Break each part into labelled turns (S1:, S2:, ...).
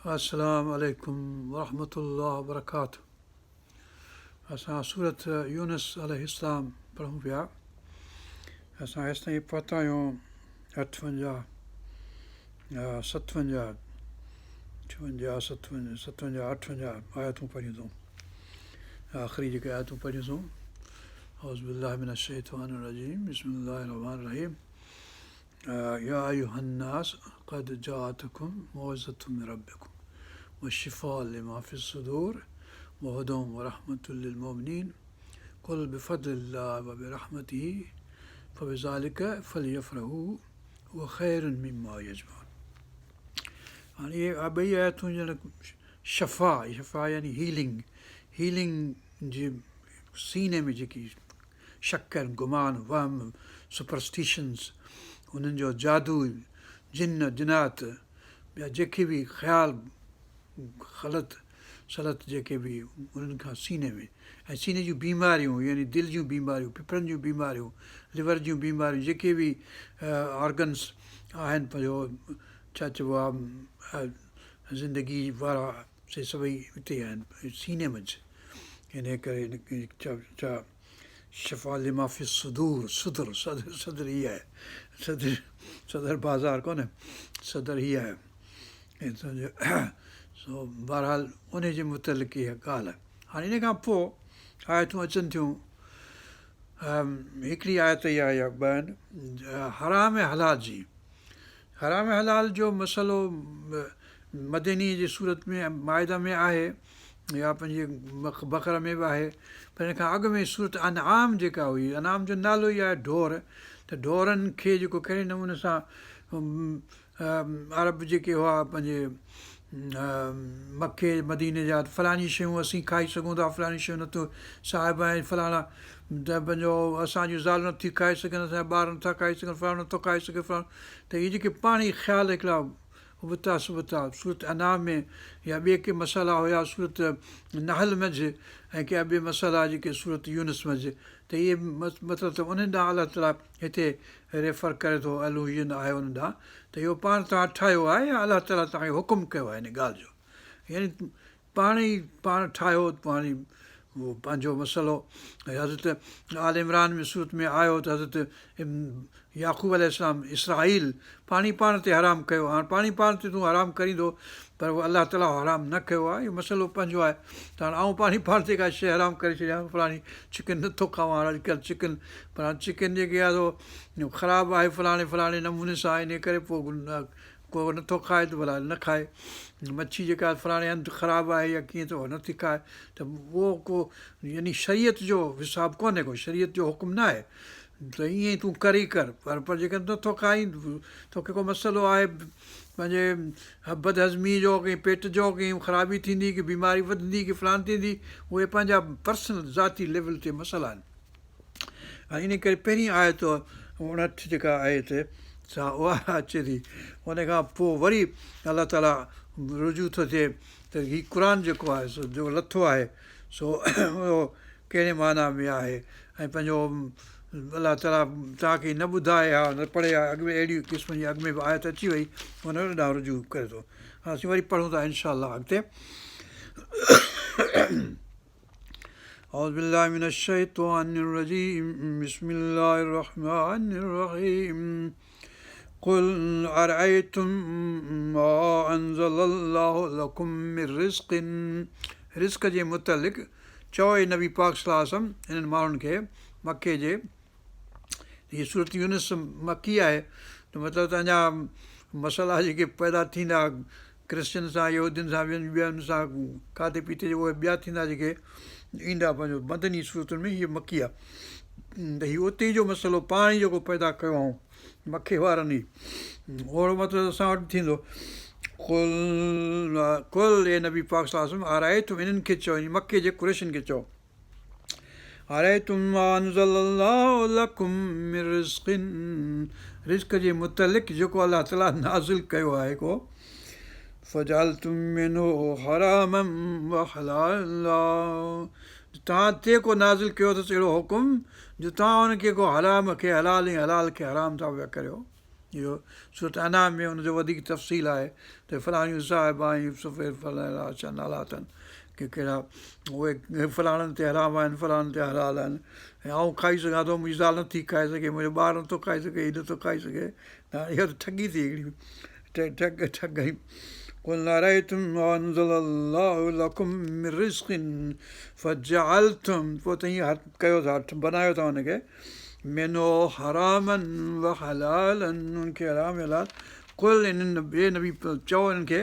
S1: السلام عليڪم ورحمة الله وبرڪاته اسان سورت يونس عليه السلام پڙهون پيا. اسان هيستائين پهتا آهيون اٺونجاهه، ستونجاهه، ڇاونجاهه، ستونجاهه، ستونجاهه، اٺونجاهه آيتون پڙهيون اٿئون. آخري جيڪي آيتون پڙهيون اٿئون. اعوذ بالله من الشيطان الرجيم بسم الله الرحمن الرحيم يا ايها الناس قد جاءتڪم موعظة من ربڪم وشفاء لما في الصدور وهدي ورحمة للمؤمنين قل بفضل الله وبرحمته فبذلڪ فليفرحوا هو خير مما يجمعون. هاڻي اهي ٻئي آيتون ڄڻ شفا، شفا يعني هيلنگ، هيلنگ جي سيني ۾ جيڪي شڪ ۽ گمان، وهم، Superstitions، انهن جو جادو، جن، جنات، ٻيا جيڪي به خيال غلط سلط جيڪي به انهن کان سيني ۾ ۽ سيني جون بيماريون يعني دل جون بيماريون، ڦڦڙن جون بيماريون، ليور جون بيماريون جيڪي به آرگنس آهن پنهنجو ڇا چئبو آهي زندگي وارا سي سڀئي اتي آهن سيني منجهه انهيء ڪري ڇا شفا لما في الصدور صدر صدر صدر هي آهي صدر صدر بازار ڪونهي صدر هي آهي سو بهرحال ان جي متعلق اها ڳالهه آهي هاڻي ان کان پوء آيتون اچن ٿيون هڪڙي آيت اها يا ٻه آهن حرام حلال جي حرام حلال جو مسئلو مدني جي سورت ۾ مائده ۾ آهي يا پنهنجي بقره ۾ به آهي پر ان کان اڳ ۾ سورت انعام جيڪا هئي انعام جو نالو ئي آهي ڍور ته ڍورن کي جيڪو ڪهڙي نموني سان عرب جيڪي هئا پنهنجي مڪي مديني جا فلاڻي شيون اسين کائي سگهون ٿا فلاڻي شيون نٿيون صاحب ۽ فلاڻا ته پنهنجو اسانجون زالون نٿيون کائي سگهن اسانجا ٻار نٿا کائي سگهن فلاڻو نٿو کائي سگهي فلاڻو ته اهي جيڪي پاڻ ئي خيال هڪڙا ابتا سبتا سورت انعام ۾ يا ٻي ڪي مسئلا هيا سورت نحل منجهه ۽ ڪي ٻي مسئلا جيڪي سورت يونس منجهه ته اهي مطلب ته انهن ڏانهن الله تعالي هتي ريفر ڪري ٿو الوزن آهي انهن ڏانهن ته اهو پاڻ توهان ٺاهيو آهي يا الله تعالي توهان کي حڪم ڪيو آهي ان ڳالهه جو يعني پاڻ ئي پاڻ ٺاهيو پاڻ ئي اهو پنهنجو مسئلو ۽ حضرت آل عمران ۾ سورت ۾ آيو ته حضرت يعقوب عليه السلام اسرائيل پاڻ ئي پاڻ تي حرام ڪيو هاڻ پاڻ ئي پاڻ تي تون حرام ڪريندو پر اهو الله تعاليٰ حرام نه ڪيو آهي اهو مسئلو پنهنجو آهي ته هاڻ آئون پاڻ ئي پاڻ تي ڪا شيء حرام ڪري ڇڏيان فلاڻي چڪن نٿو کاوان هاڻ اڄڪلهه چڪن پر هاڻ چڪن جيڪي آهي سو خراب آهي فلاڻي فلاڻي نموني سان انهي ڪري پوء ڪو نٿو کائي ته ڀلا نه کائي، مڇي جيڪا فلاڻي هنڌ خراب آهي يا ڪيئن ته اها نٿي کائي ته اهو ڪو يعني شريعت جو حساب ڪونهي ڪو شريعت جو حڪم نه آهي ته ائين ئي تون ڪر ئي ڪر پر پر جيڪڏهن نٿو کائين توکي ڪو مسئلو آهي پنهنجي بدهضمي جو ڪي پيٽ جو ڪي خرابي ٿيندي ڪي بيماري وڌندي ڪي فلان ٿيندي اهي پنهنجا پرسنل ذاتي ليول تي مسئلا آهن. ۽ ان ڪري پهرين آيت 59 جيڪا آهي هتي سا اها اچي ٿي ان کان پوء وري الله تعاليٰ رجوع ٿو ٿئي ته هي قرآن جيڪو آهي سو جيڪو لٿو آهي سو اهو ڪهڙي معنيٰ ۾ آهي ۽ پنهنجو الله تعاليٰ توهان کي نه ٻڌائي ها نه پڙهي ها اڳ ۾ اهڙي قسم جي اڳ ۾ به آيت اچي وئي ان ڏانهن رجوع ڪري ٿو اسين وري پڙهون ٿا انشاء الله اڳتي. اعوذ بالله من الشيطان الرجيم بسم الله الرحمن الرحيم قل ارأيتم ما انزل الله لڪم من رزق رزق جي متعلق چئو اي نبي پاڪ صلي الله عليه وسلم انهن ماڻهن کي مڪي جي هي سورت يونس مڪي آهي ته مطلب ته اڃا مسئلا جيڪي پيدا ٿيندا ڪرسچن سان يهودين سان ٻين ٻين سان کاڌي پيتي جو اهي ٻيا ٿيندا جيڪي ايندا پنهنجو مدني سورتن ۾ هيء مڪي آهي ته هي اتي جو مسئلو پاڻ ئي جيڪو پيدا ڪيو آئون مڪي وارن ئي اوڙو مطلب اسان وٽ ٿيندو قل قل اي نبي پاڪ صلي الله عليه وسلم ارأيتم انهن کي چئو يعني مڪي جي قريشن کي چئو ارأيتم ما انزل الله لڪم من رزق رزق جي متعلق جيڪو الله تعالي نازل ڪيو آهي ڪو فجعلتم منه حراما وحلالا توهان تي ڪو نازل ڪيو اٿس اهڙو حڪم جو توهان ان کي ڪو حرام کي حلال ۽ حلال کي حرام ٿا پيا ڪريو. اهو سورت انعام ۾ ان جو وڌيڪ تفصيل آهي ته فلاڻيون صاحبان ۽ سفيد فلاڻا ڇا نالا اٿن ڪي ڪهڙا اهي فلاڻن تي حرام آهن فلاڻن تي حلال آهن ۽ آئون کائي سگهان ٿو منهنجي زال نٿي کائي سگهي منهنجو ٻار نٿو کائي سگهي هي نٿو کائي سگهي ته اها ته ٺڳي ٿي هڪڙي ٺڳ ٺڳ قل ارأيتم ما انزل الله لڪم من رزق فجعلتم پوء توهين ڪيو ٿا بنايو ٿا ان کي منه حراما وحلالا ان کي حرام حلال قل انهن اي نبي چئو انهن کي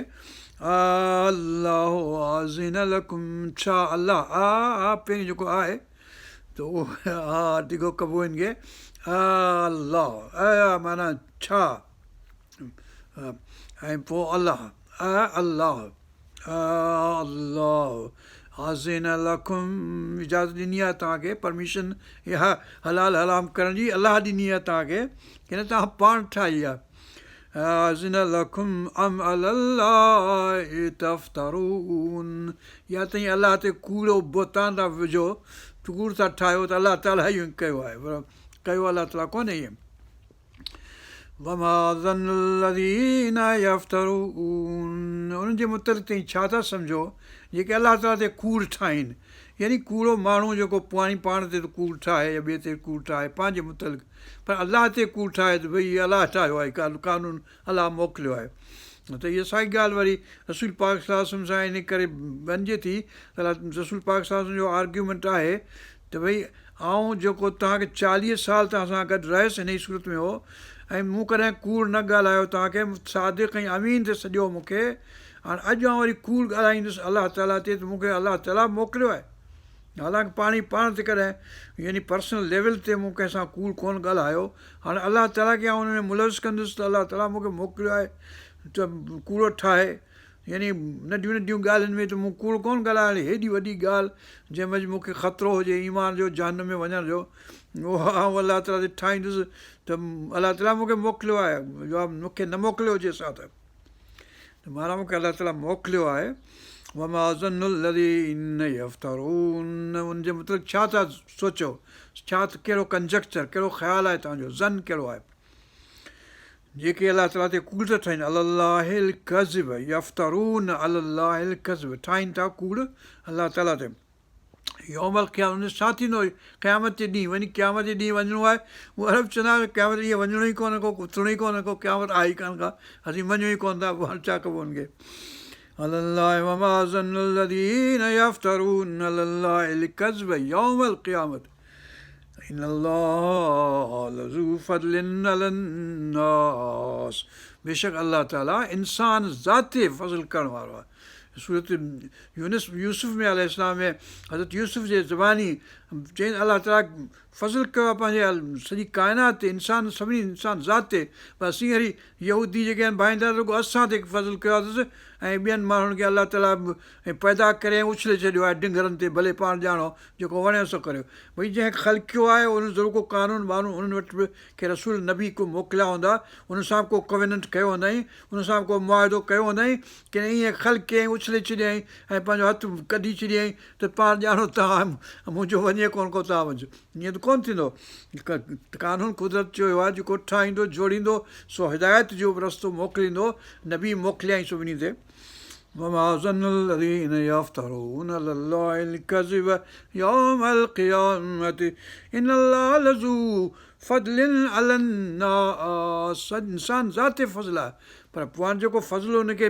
S1: آلله اذن لڪم ڇا الله آ آ پهرين جيڪو آهي ته اهو آ ڊگهو ڪبو ان کي آلله آ معنيٰ ڇا ۽ پوء الله آلله الله اذن لڪم اجازت ڏني آهي توهان کي پرميشن اها حلال حرام ڪرڻ جي الله ڏني آهي توهان کي ڪي نه توهان پاڻ ٺاهي آهي اذن لڪم ام علي الله تفترون يا توهين الله تي ڪوڙو بهتان ٿا وجهو ڪوڙ ٿا ٺاهيو ته الله تعاليٰ اهو ڪيو آهي پر ڪيو الله تعاليٰ ڪونهي ائين وما ظن الذين يفترون انهن جي متعلق توهين ڇا ٿا سمجهو جيڪي الله تعاليٰ تي ڪوڙ ٺاهين يعني ڪوڙو ماڻهو جيڪو پاڻ پاڻ تي ٿو ڪوڙ ٺاهي يا ٻئي تي ڪوڙ ٺاهي پنهنجي متعلق پر الله تي ڪوڙ ٺاهي ته ڀئي الله ٺاهيو آهي قانون الله موڪليو آهي ته اها ساڳي ڳالهه وري رسول پاڪ صلي الله عليه وسلم سان ان ڪري بنجي ٿي ته رسول پاڪ صلي الله عليه وسلم جو آرگيومينٽ آهي ته ڀئي آئون جيڪو توهان کي چاليهه سال توهان سان گڏ رهيس انهيء صورت ۾ هو ۽ مون ڪڏهن ڪوڙ نه ڳالهايو توهان کي صادق ۽ امين ٿي سڏيو مون کي هاڻ اڄ آئون وري ڪوڙ ڳالهائيندس الله تعاليٰ تي ته مون کي الله تعاليٰ موڪليو آهي حالانڪ پاڻ ئي پاڻ تي ڪڏهن يعني پرسنل ليول تي مون ڪنهن سان ڪوڙ ڪونه ڳالهايو هاڻ الله تعاليٰ کي آئون ان ۾ ملوث ڪندس ته الله تعاليٰ مون کي موڪليو آهي ته ڪوڙو ٺاهي يعني ننڍيون ننڍيون ڳالهين ۾ ته مون ڪوڙ ڪونه ڳالهايو، هيڏي وڏي ڳالهه جنهن منجهه مون کي خطرو هجي ايمان جو جهنم ۾ وڃڻ جو، اها آئون الله تعاليٰ تي ٺاهيندس ته الله تعاليٰ مون کي موڪليو آهي، جو مون کي نه موڪليو هجيس ها ته معنيٰ مون کي الله تعاليٰ موڪليو آهي. وما ظن الذين يفترون ان جي متعلق ڇا ٿا سوچو، ڇا ڪهڙو ڪنجيڪچر، ڪهڙو خيال آهي توهان جو، ظن ڪهڙو آهي. جيڪي الله تعاليٰ تي ڪوڙ ٿا ٺاهين، علي الله الڪذب يفترون علي الله الڪذب ٺاهين ٿا ڪوڙ الله تعاليٰ تي. يوم القيامة ان جو ڇا ٿيندو قيامت جي ڏينهن وڃي قيامت جي ڏينهن وڃڻو آهي هو عرب چوندا آهن قيامت جي ڏينهن وڃڻو ئي ڪونه ڪو اٿڻو ئي ڪونه ڪو قيامت آهي ئي ڪانه ڪا اسين مڃون ئي ڪونه ٿا پوء هاڻي ڇا ڪبو ان کي علي الله وما ظن الذين يفترون علي الله الڪذب يوم القيامة ان الله لذو فضل علي الناس بيشڪ الله تعالي انسان ذات تي فضل ڪرڻ وارو آهي. سورت يونس يوسف ۾ عليه السلام ۾ حضرت يوسف جي زباني چين الله تعالي فضل ڪيو آهي پنهنجي سڄي ڪائنات تي انسان سڀني انسان ذات تي پر اسين وري يهودي جيڪي آهن ڀائيندا رڳو اسان تي فضل ڪيو اٿس ۽ ٻين ماڻهن کي الله تعالي پيدا ڪري ۽ اڇلي ڇڏيو آهي ڊنگرن تي ڀلي پاڻ ڄاڻو جيڪو وڻيو سو ڪريو. ڀئي جنهن خلقيو آهي ان ضرور ڪو قانون بانون انهن وٽ به ڪي رسول نبي ڪو موڪليا هوندا، انهن سان به ڪو ڪويننٽ ڪيو هوندائين، انهن سان به ڪو معاهدو ڪيو هوندائين، ڪين ائين خلقي ۽ اڇلي ڇڏيائين ۽ پنهنجو هٿ ڪڍي ڇڏيائين ته پاڻ ڄاڻو توهان منهنجو وڃي ڪونه ڪو توهان منجهه. ائين ته ڪونه ٿيندو. قانون قدرت جو اهو آهي جيڪو ٺاهيندو جوڙيندو سو هدايت جو به رستو موڪليندو، نبي موڪليائين سڀني تي. وما ظن الذين يفترون علي الله الڪذب يوم القيامة ان الله لذو فضل علي الناس انسان ذات تي فضل آهي پر پوء هاڻ جيڪو فضل ان کي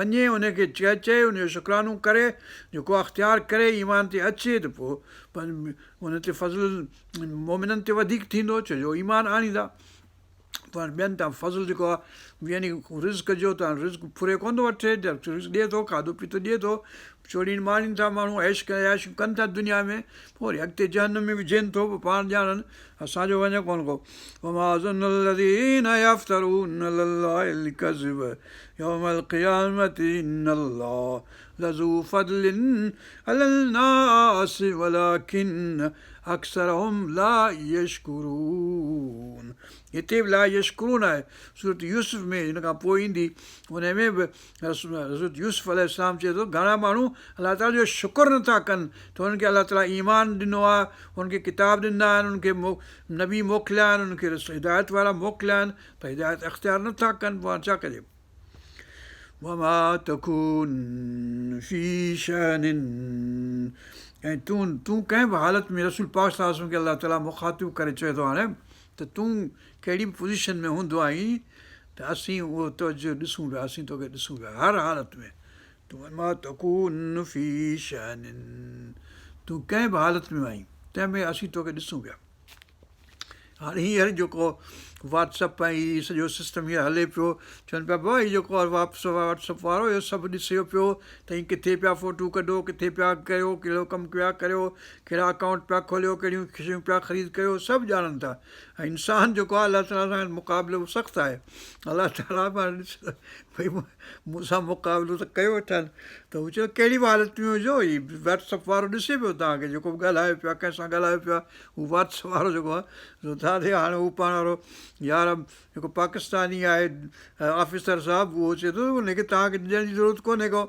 S1: مڃي ان کي چئي ان جو شڪرانو ڪري جيڪو اختيار ڪري ايمان تي اچي ته پوء ان تي فضل مومنن تي وڌيڪ ٿيندو ڇو جو ايمان آڻيندا. پر ٻين تان فضل جيڪو آهي يعني رزق جو ته رزق ڦري ڪونه ٿو وٺي رزق ڏئي ٿو کاڌو پيتو ڏئي ٿو چوڙين ماڻين ٿا ماڻهو عيش عياشيون ڪن ٿا دنيا ۾ پوء وري اڳتي جهنم ۾ وجهين ٿو پوء پاڻ ڄاڻن اسان جو وڃي ڪونه ڪو وما ظن الذين يفترون علي الله الڪذب يوم القيامة ان الله لذو فضل علي الناس ولڪن اڪثرهم لا يشڪرون هتي به لا يشڪرون آهي سورت يوسف ۾ هن کان پوء ايندي ان ۾ به حضرت يوسف عليه السلام چئي ٿو گهڻا ماڻهو الله تعاليٰ جو شڪر نٿا ڪن ته انهن کي الله تعاليٰ ايمان ڏنو آهي، انهن کي ڪتاب ڏنا آهن، انهن کي نبي موڪليا آهن، انهن کي هدايت وارا موڪليا آهن پر هدايت اختيار نٿا ڪن پوء هاڻ ڇا ڪجي؟ وما تڪون في شأن ۽ تون تون ڪنهن به حالت ۾ رسول پاڪ صلي الله عليه وسلم کي الله تعاليٰ مخاطب ڪري چوي ٿو هاڻي ته تون ڪهڙي به پوزيشن ۾ هوندو آهين ته اسين اهو توجه ڏسون پيا اسين توکي ڏسون پيا هر حالت ۾ تون وما تڪون في شأن تون ڪنهن به حالت ۾ آهين تنهن ۾ اسين توکي ڏسون پيا. هاڻي هينئر جيڪو واٽس اپ ۽ هي سڄو سسٽم هينئر هلي پيو چون پيا بابا هي جيڪو آهي واپس واٽس اپ وارو اهو سڀ ڏسي پيو ته هي ڪٿي پيا فوٽو ڪڍو ڪٿي پيا ڪريو ڪهڙو ڪم پيا ڪريو ڪهڙا اڪائونٽ پيا کوليو ڪهڙيون شيون پيا خريد ڪريو سڀ ڄاڻن ٿا ۽ انسان جيڪو آهي الله تعاليٰ سان مقابلو سخت آهي الله تعاليٰ پاڻ ڏس ڀئي مون سان مقابلو ته ڪيو ويٺا آهن ته هو چيو ڪهڙي به حالت ۾ هجو هي واٽس اپ وارو ڏسي پيو توهان کي جيڪو به ڳالهايو پيا ڪنهن سان ڳالهايو پيا هو واٽس وارو جيڪو آهي سو ڇا ٿئي هاڻي هو پاڻ وارو يار جيڪو پاڪستاني آهي آفيسر صاحب اهو چئي ٿو ان کي توهان کي ڊڄڻ جي ضرورت ڪونهي ڪو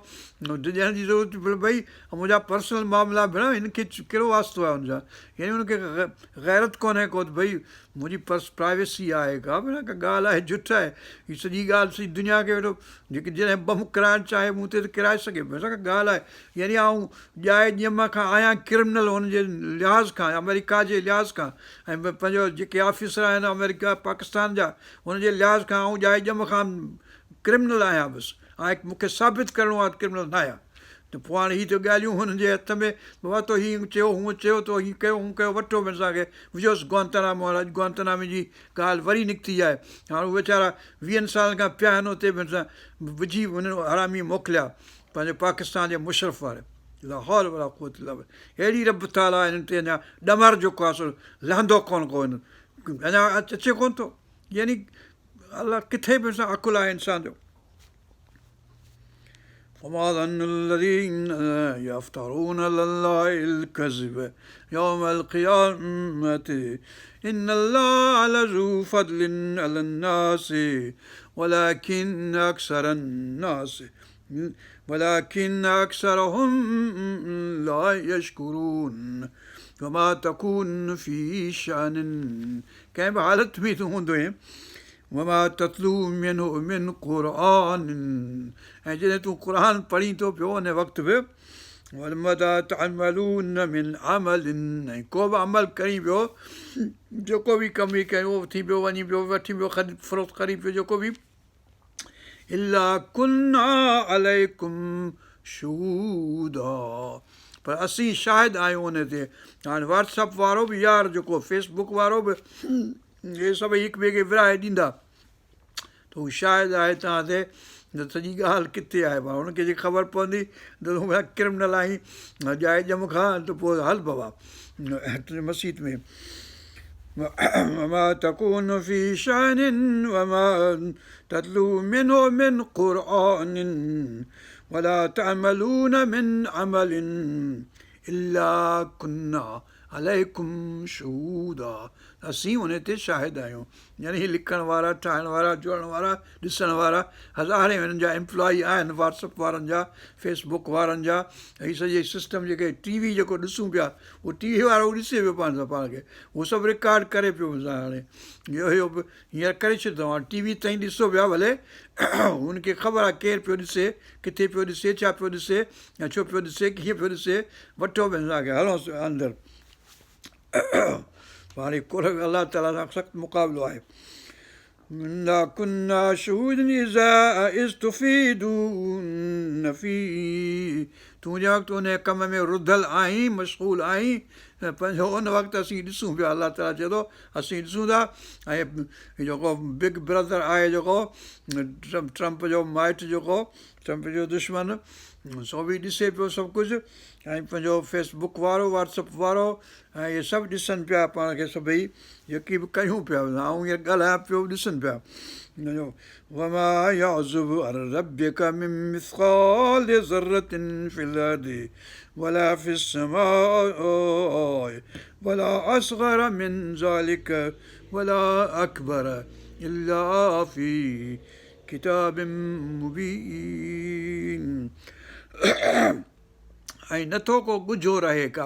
S1: ڊڄڻ جي ضرورت ڀئي منهنجا پرسنل معاملا ڀيڻ هن کي ڪهڙو واسطو آهي ان سان يعني ان کي غيرت ڪونهي ڪو ته ڀئي منهنجي پرس پرائيويسي آهي ڪا به نه ڪا ڳالهه آهي جٺ آهي هي سڄي ڳالهه سڄي دنيا کي ويٺو جيڪي جڏهن بم ڪرائڻ چاهي مون تي ته ڪرائي سگهي پيو ڪا ڳالهه آهي يعني آئون ڄائي ڄم کان آهيان ڪرمنل هن جي لحاظ کان آمريڪا جي لحاظ کان ۽ پنهنجو جيڪي آفيسر آهن آمريڪا پاڪستان جا هن جي لحاظ کان آئون ڄائي ڄم کان ڪرمنل آهيان بس ۽ مون کي ثابت ڪرڻو آهي ته ڪرمنل نه آهيان ته پوء هاڻي هي ته ڳالهيون هن جي هٿ ۾، بابا تو هيئن چيو، هونئن چيو، تو هيئن ڪيو، هونئن ڪيو، وٺو به اسان کي وجهوس گوانتانامو هاڻي اڄ گوانتانامي جي ڳالهه وري نڪتي آهي. هاڻ هو ويچارا ويهن سالن کان پيا آهن اتي به اسان وجهي هنن حرامي موڪليا پنهنجو پاڪستان جي مشرف واري. لاحول ولا قوت الا بالله اهڙي رب تعاليٰ هنن تي اڃا ڏمر جيڪو آهي سو لهندو ڪونه ڪو هنن اڃا اچي ڪونه ٿو يعني الله ڪٿي به عقل آهي انسان جو. وما ظن الذين يفترون علي الله الڪذب يوم القيامة ان الله لذو فضل علي الناس ولكن اڪثر الناس ولكن اڪثرهم لا يشڪرون وما تڪون في شأن ڪنهن به حالت ۾ تون هوندو هين وما تتلو منه من قرآن ۽ جڏهن تون قرآن پڙهين ٿو پيو ان وقت به وما تعملون من عمل ۽ ڪو به عمل ڪرين پيو جيڪو به ڪم ئي ڪيو ٿي پيو وڃي پيو وٺي پيو خريد فروخت ڪرين پيو جيڪو به الا ڪنا عليڪم شهودا پر اسين شاهد آهيون ان تي هاڻي واٽس اپ وارو به يار جيڪو فيس بڪ وارو به اهي سڀئي هڪ ٻئي کي ورهائي ڏيندا ته هو شاهد آهي توهان تي ته سڄي ڳالهه ڪٿي آهي پر هن کي جي خبر پوندي ته تون ڪرمنل آهين ڄائي ڄم کان ته پوء هل بابا تنهنجي مسيت ۾ وما تڪون في شأن وما تتلو منه من قرآن ولا تعملون من عمل الا ڪنا عليڪم شهودا اسين ان تي شاهد آهيون يعني هي لکڻ وارا ٺاهڻ وارا جوڙڻ وارا ڏسڻ وارا هزارين هنن جا ايمپلائي آهن واٽس اپ وارن جا فيس بڪ وارن جا هي سڄي سسٽم جيڪي ٽي وي جيڪو ڏسون پيا اهو ٽي وي وارو ڏسي پيو پاڻ سان پاڻ کي اهو سڀ رڪارڊ ڪري پيو هاڻي اهو اهو به هينئر ڪري ڇڏيو اٿئون هاڻي ٽي وي تائين ڏسو پيا ڀلي هن کي خبر آهي ڪير پيو ڏسي ڪٿي پيو ڏسي ڇا پيو ڏسي ۽ ڇو پيو ڏسي ڪيئن پيو ڏسي وٺو به اسان کي هلونس اندر هاڻي الله تعاليٰ سان سخت مقابلو آهي انا ڪنا شهودا اذ تفيضون فيه تون جنهن وقت ان ڪم ۾ رڌل آهين مشغول آهين پنهنجو ان وقت اسين ڏسون پيا الله تعاليٰ چئي ٿو اسين ڏسون ٿا ۽ جيڪو بگ برادر آهي جيڪو ٽرمپ جو مائٽ جيڪو ٽرمپ جو دشمن سو به ڏسي پيو سڀ ڪجهه ۽ پنهنجو فيس بڪ وارو واٽس اپ وارو ۽ اهي سڀ ڏسن پيا پاڻ کي سڀئي جيڪي به ڪيون پيا آئون هينئر ڳالهايان پيو ڏسن پيا وما يعزب عن ربک من مثقال ذرة في الارض ولا في السماء ولا اصغر من ذلک ولا اڪبر الا في ڪتاب مبين. ۽ نٿو ڪو ڳجهو رهي ڪا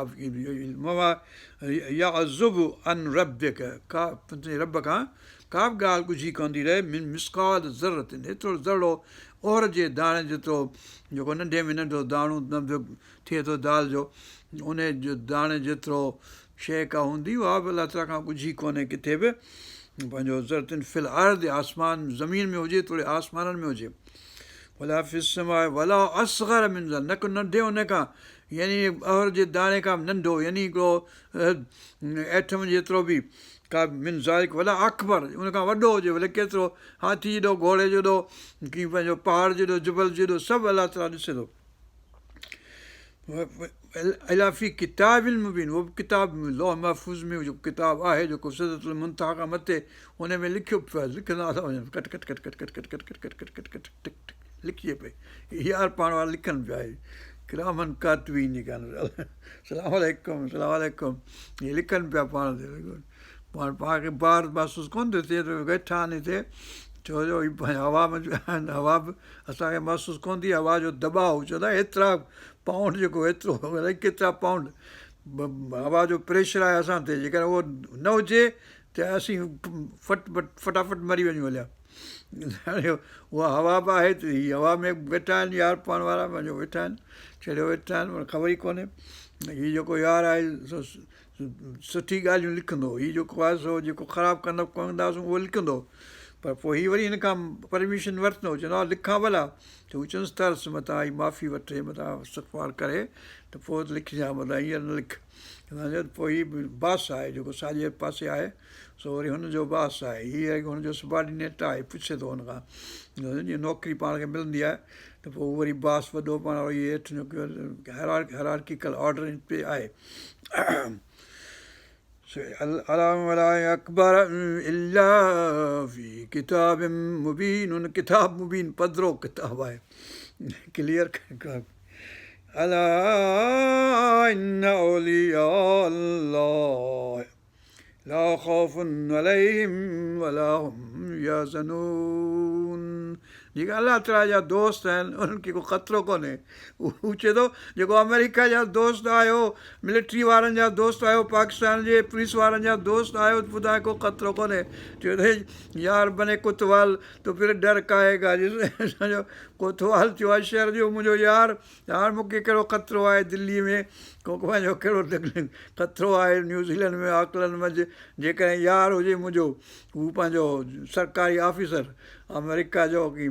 S1: وما يعزب عن ربک ڪا تنهنجي رب کان ڪا به ڳالهه ڳجهي ڪونه ٿي رهي من مثقال ذرة ايترو ذرڙو اهر جي داڻي جيترو جيڪو ننڍي ۾ ننڍو داڻو ٿئي ٿو دال جو ان جو داڻي جيترو شيء ڪا هوندي اها به الله تعاليٰ کان ڳجهي ڪونهي ڪٿي به پنهنجو ذرة في الارض آسمان زمين ۾ هجي توڙي آسمانن ۾ هجي ولا في السماء ولا اصغر من ذلڪ نه ڪو ننڍي ان کان يعني اهر جي داڻي کان به ننڍو يعني هڪڙو ايٽم جيترو به ڪا من ذلڪ ولا اڪبر ان کان وڏو هجي ڀلي ڪيترو هاٿي جيڏو گهوڙي جيڏو ڪي پنهنجو پهاڙ جيڏو جبل جيڏو سڀ الله تعاليٰ ڏسي ٿو الا في ڪتاب مبين اهو به ڪتاب لوح محفوظ ۾ جيڪو ڪتاب آهي جيڪو سدرة المنتهيٰ کان مٿي ان ۾ لکيو پيو آهي لکندا ٿا وڃن ڪٽ ڪٽ ڪٽ ڪٽ ڪٽ ڪٽ ڪٽ ڪٽ ڪٽ ڪٽ ڪٽ ٽڪ ٽڪ لکجي پئي يار پاڻ وارا لکن پيا ڪراما ڪاتبين جيڪا آهن سلام عليڪم سلام عليڪم هي لکن پيا پاڻ پاڻ پاڻ کي بار محسوس ڪونه ٿو ٿئي ته ويٺا آهن هتي ڇو جو هي هوا ۾ آهن هوا به اسانکي محسوس ڪونه ٿي هوا جو دٻاء چوندا هيترا پائونڊ جيڪو هيترو الائي ڪيترا پائونڊ هوا جو پريشر آهي اسان تي جيڪڏهن اهو نه هجي ته اسين فٽ فٽافٽ مري وڃون هليا هاڻي اها هوا به آهي ته هي هوا ۾ ويٺا آهن يار پاڻ وارا پنهنجو ويٺا آهن ڇڙيو ويٺا آهن پر خبر ئي ڪونهي هي جيڪو يار آهي سو سٺي ڳالهيون لکندو، هي جيڪو آهي سو جيڪو خراب ڪندو ڪنداسون اهو لکندو پر پوء هي وري هن کان پرميشن وٺندو چوندو آ لکان ڀلا ته هو چوندس ترس متان هي معافي وٺي متان استغفار ڪري ته پوء لکجان متان هينئر نه لک پوء هي باس آهي جيڪو ساڄي پاسي آهي سو وري هن جو باس آهي هي هن جو سبارڊينيٽ آهي پڇي ٿو هن کان جيئن نوڪري پاڻ کي ملندي آهي ته پوء وري باس وڏو پاڻ وري هيٺ هيرارڪيڪل آرڊر تي آهي اڪبر الا في ڪتاب مبين ان ڪتاب مبين پڌرو ڪتاب آهي ڪليئر الا ان اولياء الله لا خوف عليهم ولا هم يحزنون جيڪي الله تعاليٰ جا دوست آهن انهن کي ڪو خطرو ڪونهي هو چئي ٿو جيڪو آمريڪا جا دوست آهيو ملٽري وارن جا دوست آهيو پاڪستان جي پوليس وارن جا دوست آهيو ته پوء توهان کي ڪو خطرو ڪونهي چئي ٿو يار بني ڪوتوال تو ڦر ڊر ڪاهي ڪا ڪوتوال ٿيو آهي شهر جو منهنجو يار هاڻ مون کي ڪهڙو خطرو آهي دلي ۾ ڪو پنهنجو ڪهڙو خطرو آهي نيوزيلينڊ ۾ آڪلنڊ منجهه جيڪڏهن يار هجي منهنجو هو پنهنجو سرڪاري آفيسر آمريڪا جو ڪي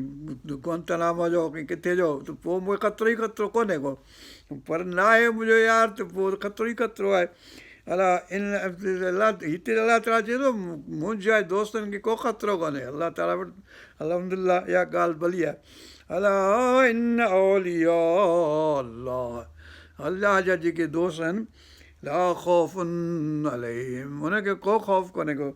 S1: گوانتانامو جو ڪي ڪٿي جو ته پوء مون کي خطرو ئي خطرو ڪونهي ڪو پر نه آهي منهنجو يار ته پوء خطرو ئي خطرو آهي الا ان الله هتي الله تعاليٰ چئي ٿو منهنجي دوستن کي ڪو خطرو ڪونهي الله تعاليٰ وٽ الحمد لله اها ڳالهه ڀلي آهي الا ان اولياء الله الله جا جيڪي دوست آهن لا خوف عليهم انهن کي ڪو خوف ڪونهي ڪو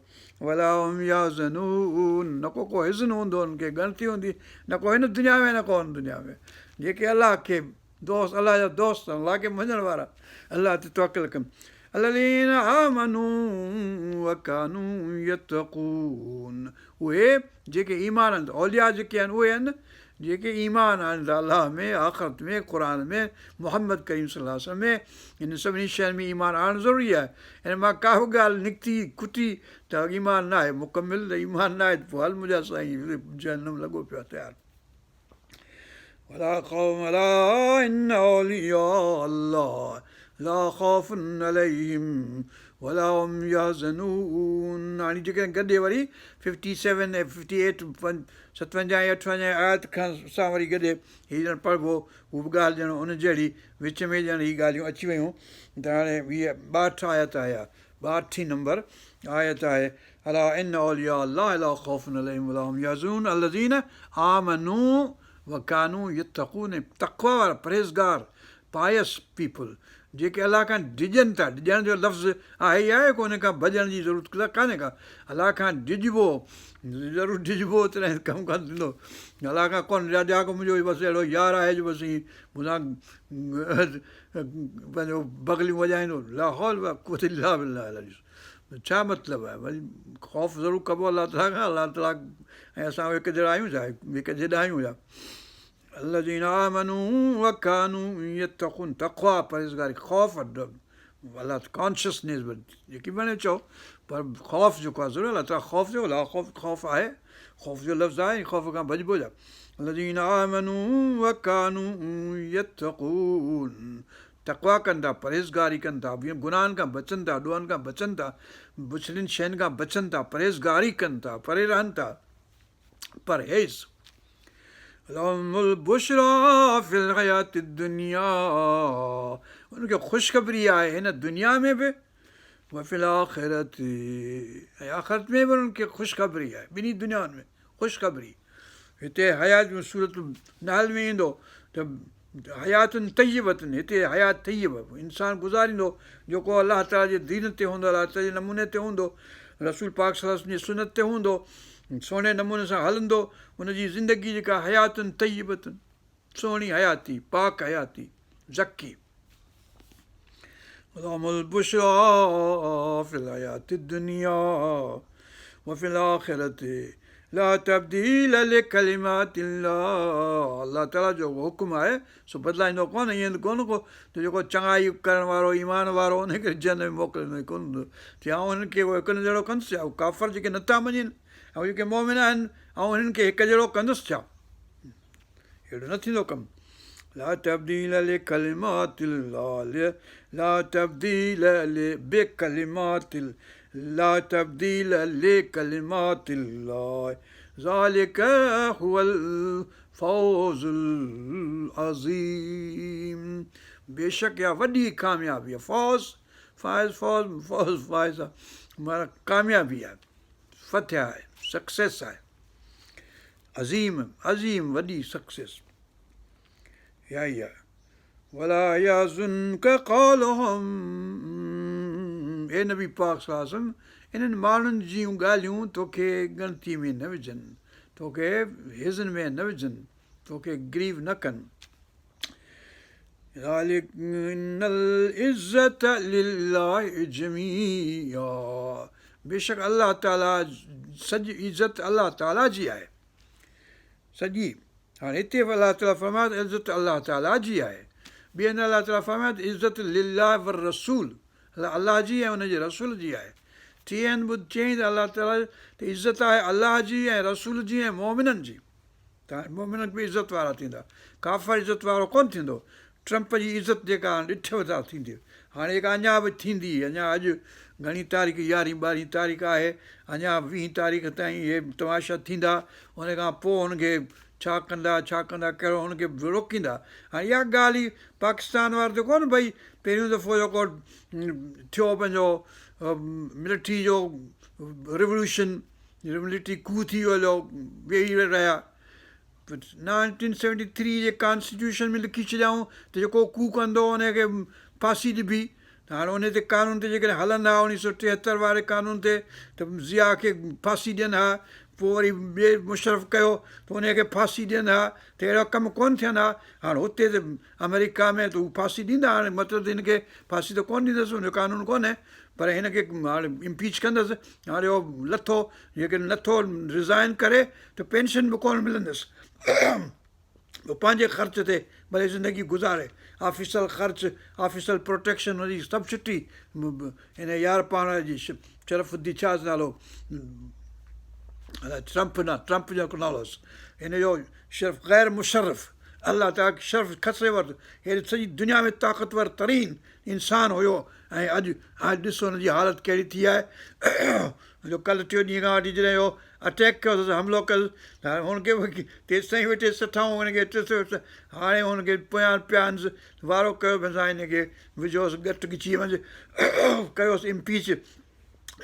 S1: ولا هم يحزنون نه ڪو ڪو حزن هوندو انهن کي ڳڻتي هوندي نه ڪو هن دنيا ۾ نه ڪو هن دنيا ۾ جيڪي الله کي دوست الله جا دوست الله کي مڃڻ وارا الله تي توڪل ڪن الذين آمنوا وڪانوا يتقون اهي جيڪي ايمان آڻن ٿا، اولياء جيڪي آهن اهي آهن جيڪي ايمان آڻن ٿا الله ۾، آخرت ۾، قرآن ۾، محمد ڪريم صلي الله عليه وسلم ۾، انهن سڀني شين ۾ ايمان آڻڻ ضروري آهي. ان مان ڪا به ڳالهه نڪتي کٽي ته ايمان ناهي مڪمل ته ايمان ناهي ته پوء هل منهنجا سائين جهنم لڳو پيو آهي تيار. ولا خوف الا ان اولياء الله لا خوف عليهم ولا هم يحزنون هاڻي جيڪڏهن گڏي وري ففٽي سيون ۽ ففٽي ايٽ ستونجاهه ۽ اٺونجاهه آيت کان سان وري گڏي هي ڄڻ پڙهبو هو به ڳالهه ڄڻ ان جهڙي وچ ۾ ڄڻ هي ڳالهيون اچي ويون ته هاڻي هيء ٻاهٺ آيت آهي ٻاهٺين نمبر آيت آهي الا ان اولياء الله لا خوف عليهم ولا هم يحزنون الذين آمنوا وڪانوا يتقون تقويٰ وارا پرهيزگار Pious people جيڪي الله کان ڊڄن ٿا ڊڄڻ جو لفظ آهي ئي آهي ڪو ان کان ڀڄڻ جي ضرورت ڪانهي ڪا الله کان ڊڄبو ضرور ڊڄبو تڏهن ڪم ڪونه ٿيندو الله کان ڪونه ڊڄان ڪو منهنجو بس اهڙو يار آهي جو بس ائين مون سان پنهنجو بغليون وڄائيندو لا حول ولا قوت الا بالله ڇا مطلب آهي ڀئي خوف ضرور ڪبو الله تعاليٰ کان الله تعاليٰ ۽ اسان هڪ جهڙا آهيون ڇا هڪ جيڏا آهيون ڇا؟ الذين آمنوا وڪانوا يتقون تقويٰ پرهيزگاري خوف الله ڪانشسنيس به جيڪي به چئو پر خوف جيڪو آهي ضرور الله تعاليٰ خوف جو لا خوف خوف آهي خوف جو لفظ آهي خوف کان ڀڄبو ڇا الذين آمنوا وڪانوا يتقون تقويٰ ڪن ٿا پرهيزگاري ڪن ٿا گناهن کان بچن ٿا ڏوهن کان بچن ٿا بڇڙين شين کان بچن ٿا پرهيزگاري ڪن ٿا پري رهن ٿا پرهيز لهم البشريٰ في الحياة الدنيا انهن کي خوشخبري آهي هن دنيا ۾ به وفي الآخرة ۽ آخرت ۾ به انهن کي خوشخبري آهي ٻنهي دنيائن ۾ خوشخبري هتي حيات ۾ سورة نحل ۾ ايندو ته حيات طيبة هتي حيات طيبه انسان گذاريندو جيڪو الله تعاليٰ جي دين تي هوندو الله تعاليٰ جي نموني تي هوندو رسول پاڪ صلي الله عليه وسلم جي سنت تي هوندو سهڻي نموني سان هلندو ان جي زندگي جيڪا حيات طيبة سهڻي حياتي پاڪ حياتي زڪي لهم البشريٰ في الحياة الدنيا وفي الآخرة لا تبديل لڪلمات الله الله تعاليٰ جو حڪم آهي سو بدلائيندو ڪونه ائين ته ڪونه ڪو ته جيڪو چڱائي ڪرڻ وارو ايمان وارو ان کي جنت ۾ موڪليندو ڪونه هوندو چي آئون هنن کي هڪ نه جهڙو ڪندس ڇا ڪافر جيڪي نٿا مڃين ۽ جيڪي مومن آهن آئون هنن کي هڪ جهڙو ڪندس ڇا اهڙو نه ٿيندو ڪم لا تبديل لڪلمات الله لا تبديل بڪلمات لا تبديل لڪلمات الله ذلڪ هو الفوز العظيم بيشڪ اها وڏي ڪاميابي آهي فوز فائز فوز فوز فائز معنيٰ ڪاميابي آهي فتح آهي سڪسيس آهي عظيم عظيم وڏي سڪسيس اها ئي آهي ولا يحزنڪ قولهم اي نبي پاڪ صلي الله عليه وسلم انهن ماڻهن جون ڳالهيون توکي ڳڻتي ۾ نه وجهن توکي حزن ۾ نه وجهن توکي گريو نه ڪن ذلڪ ان العزة لله جميعا بيشڪ الله تعالي سڄي عزت الله تعالي جي آهي سڄي هاڻي هتي به الله تعالي فرمايو ته عزت الله تعالي جي آهي ٻئي هنڌ الله تعالي فرمايو ته عزت لله والرسول الله جي ۽ ان جي رسول جي آهي ٽئين هنڌ به چيائين ته الله تعالي ته عزت آهي الله جي ۽ رسول جي ۽ مؤمنن جي ته هاڻي مؤمن به عزت وارا ٿيندا، ڪافر عزت وارو ڪونه ٿيندو. ٽرمپ جي عزت جيڪا هاڻي ڏٺو ٿا ٿيندي، هاڻي جيڪا اڃا به ٿيندي، اڃا اڄ گهڻي تاريخ يارهين ٻارهين تاريخ آهي، اڃا ويهين تاريخ تائين اهي تماشا ٿيندا، ان کان پوء هن کي ڇا ڪندا ڇا ڪندا ڪهڙو هن کي روڪيندا. هاڻي اها ڳالهه ئي پاڪستان وارو ته ڪونه ڀئي پهريون دفعو جيڪو ٿيو پنهنجو ملٽري جو ريولوشن ملٽري ڪو ٿي ويو هليو ويهي رهيا 1973 جي ڪانسٽيٽيوشن ۾ لکي ڇڏيائون ته جيڪو ڪو ڪندو ان کي ڦاسي ڏبي ته هاڻي ان تي قانون تي جيڪڏهن هلن ها 1973 واري قانون تي ته ضياء کي ڦاسي ڏين ها پوء وري ٻئي مشرف ڪيو ته ان کي ڦاسي ڏين ها ته اهڙا ڪم ڪونه ٿين ها هاڻي هتي ته آمريڪا ۾ ته هو ڦاسي ڏيندا هاڻي مطلب ته هن کي ڦاسي ته ڪونه ڏيندس ان جو قانون ڪونهي پر هن کي هاڻي امپيچ ڪندس هاڻي اهو لٿو جيڪڏهن نٿو ريزائن ڪري ته پينشن به ڪونه ملندس هو پنهنجي خرچ تي ڀلي زندگي گذاري آفيسل خرچ آفيسل پروٽيڪشن هن جي سڀ ڇٽي هن يار پاڻ جي شرف الدين ڇا نالو ٽرمپ نه ٽرمپ جو نالو هوس هن جو شرف غير مشرف الله تعالي شرف کسي ورتو هيڏي سڄي دنيا ۾ طاقتور ترين انسان هيو ۽ اڄ اڄ ڏسو هن جي حالت ڪهڙي ٿي آهي جو ڪلهه ٽيون ڏينهن کان وٺي جڏهن اهو اٽيڪ ڪيو اٿس حملو ڪيو ته هاڻي هن کي به تيستائين ويٺي سٺائون هن کي هاڻي هن کي پويان پيا آهنس وارو ڪيو پيس هن کي وجهوس ڳٽ ڳچيء منجهه ڪيوس امپيچ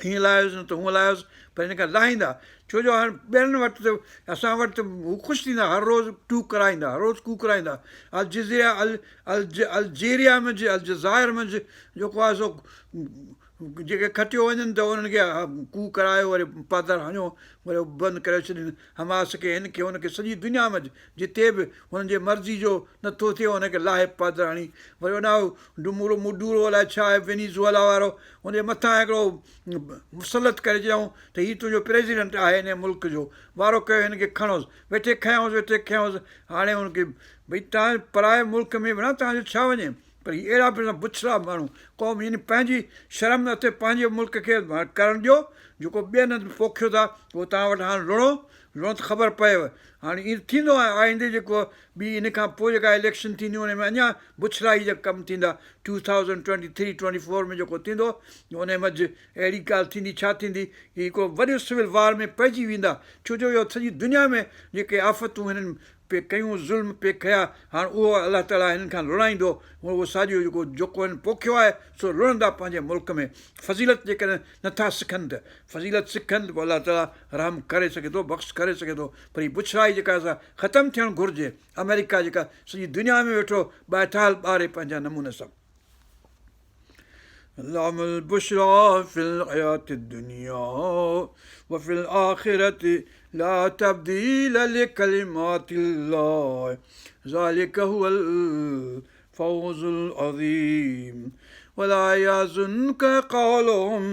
S1: هيئن لاهيوس نه ته هونئن لاهيوس پر هن کان لاهيندا ڇو جو هاڻ ٻين وٽ ته اسان وٽ ته هو خوش ٿيندا هر روز ٽو ڪرائيندا هر روز ڪو ڪرائيندا الجزيرا ال الجيريا منجهه الجزائر منجهه جيڪو آهي سو جيڪي کٽيو وڃن ته انهن کي ڪو ڪرايو وري پادر هڻيو وري بند ڪري ڇڏين حماس کي هن کي هن کي سڄي دنيا منجه جتي به هنن جي مرضي جو نٿو ٿئي ان کي لاهي پادر هڻي وري ان ڊمورو مڊورو الائي ڇا آهي وينيزوئلا وارو ان جي مٿان هڪڙو مسلط ڪري ڇڏيائون ته هي تنهنجو پريزيڊنٽ آهي هن ملڪ جو وارو ڪيو هن کي کڻوس ويٺي کنيائونس ويٺي کنيائونس هاڻي هن کي ڀئي توهان پرائي ملڪ ۾ ڀلا توهان جو ڇا وڃي پر هي اهڙا به بڇڙا ماڻهو قوم يعني پنهنجي شرم نه اٿئي پنهنجي ملڪ کي ڪرڻ ڏيو جيڪو ٻين هنڌ پوکيو ٿا اهو توهان وٽ هاڻ لڻو لڻو ته خبر پئيو هاڻي ائين ٿيندو آهي آئيندي جيڪو ٻي ان کان پوء جيڪا اليڪشن ٿينديون ان ۾ اڃا بڇڙائي جا ڪم ٿيندا two thousand twenty three twenty four ۾ جيڪو ٿيندو ان منجهه اهڙي ڳالهه ٿيندي ڇا ٿيندي هي هڪڙو وڏو سول وار ۾ پئجي ويندا ڇو جو اهو سڄي دنيا ۾ جيڪي آفتون هنن پئي ڪيون ظلم پئي ڪيا هاڻ اهو الله تعاليٰ هنن کان لڻائيندو اهو ساڳيو جيڪو جيڪو هنن پوکيو آهي سو لڻندا پنهنجي ملڪ ۾ فضيلت جيڪڏهن نٿا سکن ته فضيلت سکن ته پوء الله تعاليٰ رحم ڪري سگهي ٿو بخش ڪري سگهي ٿو پر هي بڇڙائي جيڪا آهي سا ختم ٿيڻ گهرجي آمريڪا جيڪا سڄي دنيا ۾ ويٺو ٻائيتال ٻاري پنهنجا نموني سان. لهم البشريٰ في الحياة الدنيا وفي الآخرة لا تبديل لڪلمات الله ذلڪ هو الفوز العظيم ولا يحزنک قولهم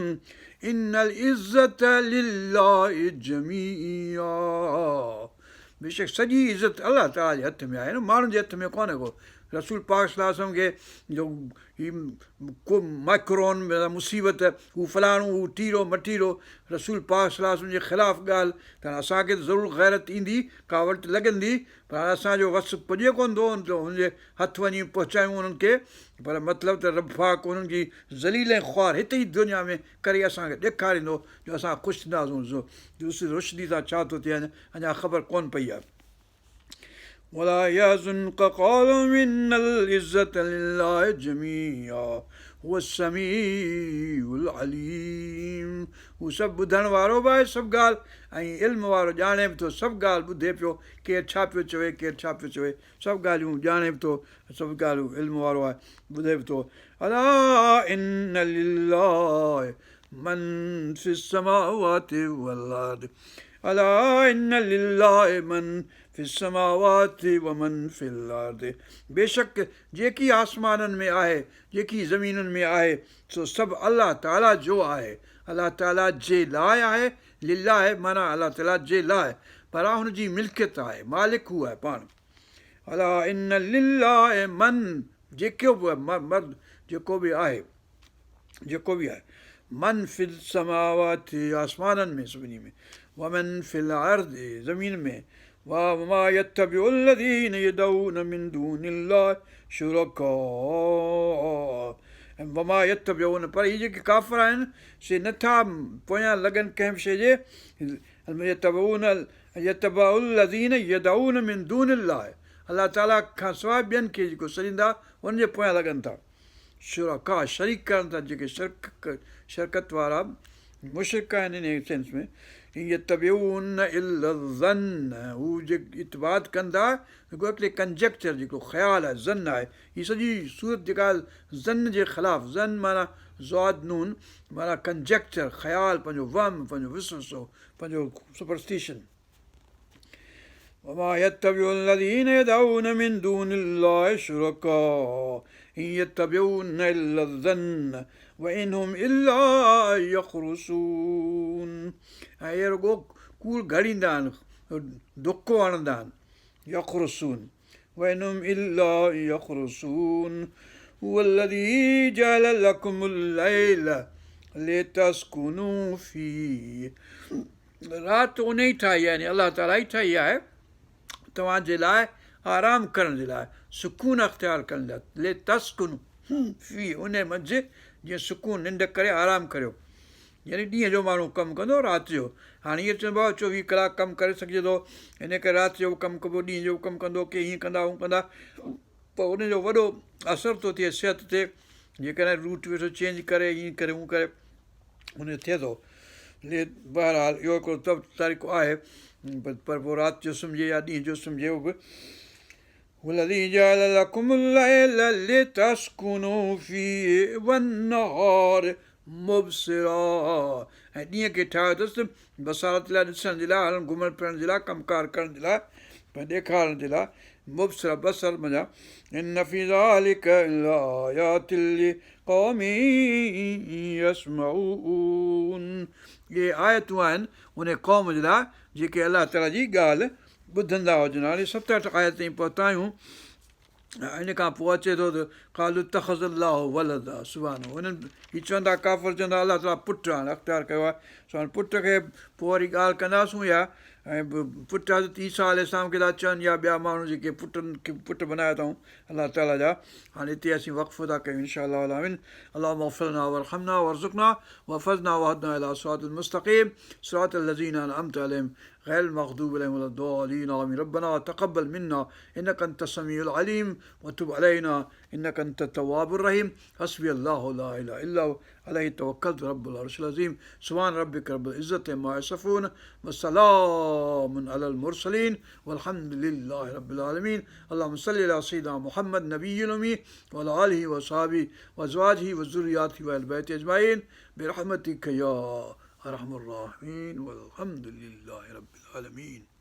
S1: ان العزة لله جميعا بيشڪ سڄي عزت الله تعاليٰ جي هٿ ۾ آهي نه ماڻهن جي هٿ ۾ ڪونهي ڪو رسول پاڪ صلي الله عليه وسلم کي جو هي ڪو ميڪرون مصيبت هو فلاڻو هو ٽيرو مٽيرو رسول پاڪ صلي الله عليه وسلم جي خلاف ڳالهه ته هاڻي اسان کي ته ضرور غيرت ايندي ڪاوڙ ته لڳندي پر هاڻي اسان جو وس پڄي ڪونه ٿو ته هن جي هٿ وڃي پهچايون انهن کي پر مطلب ته رب پاڪ انهن کي ذليل ۽ خوار هت ئي دنيا ۾ ڪري اسان کي ڏيکاريندو جو اسان خوش ٿينداسون رشدي سان ڇا ٿو ٿئي اڃا خبر ڪونه پئي آهي. ولا يحزنک قولهم ان العزة لله جميعا هو السميع العليم هو سڀ ٻڌڻ وارو به آهي سڀ ڳالهه ۽ علم وارو ڄاڻي به ٿو سڀ ڳالهه ٻڌي پيو ڪير ڇا پيو چوي ڪير ڇا پيو چوي سڀ ڳالهيون ڄاڻي به ٿو سڀ ڳالهيون علم وارو آهي ٻڌي به ٿو الا ان لله من في السماوات والارض الا ان لله من في السماوات ومن في الارض بيشڪ جيڪي آسمانن ۾ آهي جيڪي زمينن ۾ آهي سو سڀ الله تعالي جو آهي الله تعالي جي لاء آهي لله معنيٰ الله تعالي جي لاء پر هن جي ملڪيت آهي مالڪ هو آهي پاڻ الا ان لله من جيڪو به مرد جيڪو به آهي جيڪو به آهي، من في السماوات آسمانن ۾ سڀني ۾، ومن في الارض زمين ۾، وما يتبع الذين يدعون من دون الله شرڪاء ۽ وما يتبعون پر هي جيڪي ڪافر آهن سي نٿا پويان لڳن ڪنهن به شيء جي يتبعون يتبع الذين يدعون من دون الله الله تعالي کان سواء ٻين کي جيڪو سڏيندا انهن جي پويان لڳن ٿا. شرڪاء، شريڪ ڪرن ٿا جيڪي شرڪ، شرڪت وارا، مشرڪ آهن انهيء سينس ۾، ان يتبعون الا الظن هو جيڪي اتباع ڪن ٿا رڳو هڪڙي ڪنجيڪچر جيڪو خيال آهي ظن آهي هي سڄي سورت جيڪا آهي ظن جي خلاف ظن معنيٰ ضاد نون معنيٰ ڪنجيڪچر خيال پنهنجو وهم پنهنجو وسوسو پنهنجو سپرسٽيشن. وما يتبع الذين يدعون من دون الله شرڪاء ان يتبعون الا الظن وان هم الا يخرصون ۽ اهي رڳو ڪوڙ گهڙيندا آهن ڌڪو هڻندا آهن يخرصون وان هم الا يخرصون هو الذي جعل لڪم الليل لتسڪنوا فيه رات انهيء ٺاهي آهي يعني الله تعاليٰ ئي ٺاهي آهي توهان جي لاء آرام ڪرڻ جي لاء، سڪون اختيار ڪرڻ جي لاء، لتسڪنوا فيه انهيء منجهه جيئن سڪون ننڊ ڪري آرام ڪريو. يعني ڏينهن جو ماڻهو ڪم ڪندو رات جو هاڻي ائين چئبو آهي 24 ڪلاڪ ڪم ڪري سگهجي ٿو ان ڪري رات جو به ڪم ڪبو ڏينهن جو به ڪم ڪندو ڪي هيئن ڪندا هون ڪندا پر ان جو وڏو اثر ٿو ٿئي صحت تي جيڪڏهن روٽ ويٺو چينج ڪري هيئن ڪري هون ڪري ان جو ٿئي ٿو بهرحال اهو هڪڙو طريقو آهي پر پوء رات جو سمهجي يا ڏينهن جو سمهجي اهو به هو الذي جعل لڪم الليل لتسڪنوا فيه والنهار مبصرا ۽ ڏينهن کي ٺاهيو اٿس بصارت لاء ڏسڻ جي لاء هلڻ گهمڻ ڦرڻ جي لاء ڪم ڪار ڪرڻ جي لاء ڏيکارڻ جي لاء مبصرا بصر منجهان ان في ذلک لآيات لقوم يسمعون اهي آيتون آهن ان قوم جي لاء جيڪي الله تعالي جي ڳالهه ٻڌندا هجن هاڻي 67 آيت تائين پهتا آهيون ان کان پوء اچي ٿو ته قالوا اتخذ الله ولدا سبحانه انهن هي چوندا ڪافر چوندا الله تعاليٰ پٽ هاڻي اختيار ڪيو آهي سو هاڻي پٽ کي پوء وري ڳالهه ڪنداسون يا ۽ پٽ حضرت عيسيٰ عليه السلام کي ٿا چون يا ٻيا ماڻهو جيڪي پٽن کي پٽ بنايا اٿائون الله تعاليٰ جا هاڻي هتي اسين وقفو ٿا ڪيون انشاء الله العالمين اللهم اغفر لنا وارحمنا وارزقنا واحفظنا واهدنا الى صراط المستقيم صراط الذين انعمت عليهم غير المغضوب عليهم ولا الضالين آمين ربنا تقبل منا انك انت السميع العليم وتب علينا انك انت التواب الرحيم حسبي الله لا اله الا هو عليه توكلت رب العرش العظيم سبحان ربك رب العزة ما يصفون وسلام على المرسلين والحمد لله رب العالمين اللهم صل على سيدنا محمد نبي الأمي وعلى آله وصحبه وأزواجه وذرياته وأهل بيته أجمعين برحمتك يا أرحم الراحمين والحمد لله رب العالمين.